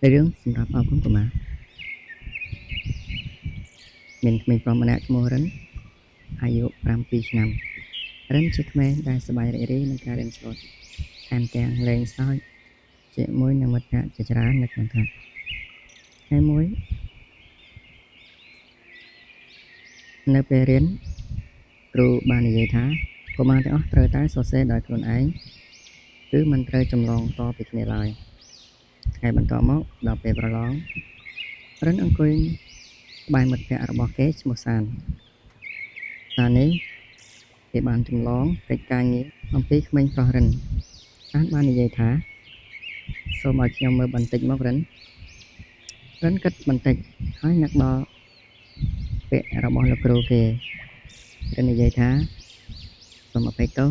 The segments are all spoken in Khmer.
រឿងសម្រាប់អប់រំកុមារមានក្មេងប្រុសម្នាក់ឈ្មោះរិនអាយុ7ឆ្នាំរិនជាក្មេងដែលសប្បាយរីករាយនឹងការរៀនសូត្រថែមទាំងលេងសើចជាមួយនឹងមិត្តភក្តិជាច្រើននៅក្នុងថ្នាក់ថ្ងៃមួយនៅពេលរៀនគ្រូបាននិយាយថាកុមារទាំងអស់ត្រូវតែសរសេរដោយខ្លួនឯងគឺមិនត្រូវចម្លងតពីគ្នាឡើយថ្ងៃបន្ទាប់មកដល់ពេលប្រឡងរិនអង្គុយក្បែរមិត្តភក្តិរបស់គេឈ្មោះសានសាននេះគេបានចម្លងកិច្ចការងារអំពីក្មេងប្រុសរិនសានបាននិយាយថាសូមឲ្យខ្ញុំមើលបន្តិចមករិនរិនគិតបន្តិចហើយនឹកដល់ពាក្យរបស់លោកគ្រូគេរិននិយាយថាសូមអភ័យទោស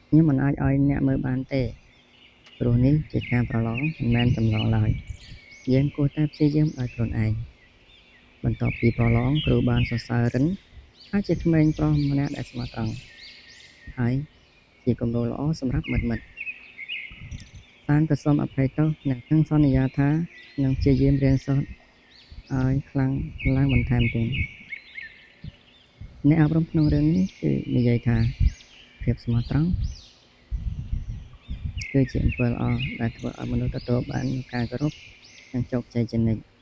ខ្ញុំមិនអាចឲ្យអ្នកមើលបានទេព្រោះនេះជាការប្រឡងមិនមែនចម្លងឡើយយើងគួរតែព្យាយាមដោយខ្លួនឯងបន្ទាប់ពីប្រឡងគ្រូបានសរសើររិនថាជាក្មេងប្រុសម្នាក់ដែលស្មោះត្រង់ហើយជាគំរូល្អសម្រាប់មិត្តមិត្តសានក៏សូមអភ័យទោសនិងសន្យាថានឹងព្យាយាមរៀនសូត្រឲ្យខ្លាំងឡើងបន្ថែមទៀតអ្នកអប់រំក្នុងរឿងនេះគឺនិយាយថាភាពស្មោះត្រង់គឺជាអំពើល្អដែលធ្វើឲ្យមនុស្សទទួលបានការគោរពនិងជោគជ័យជានិច្ច។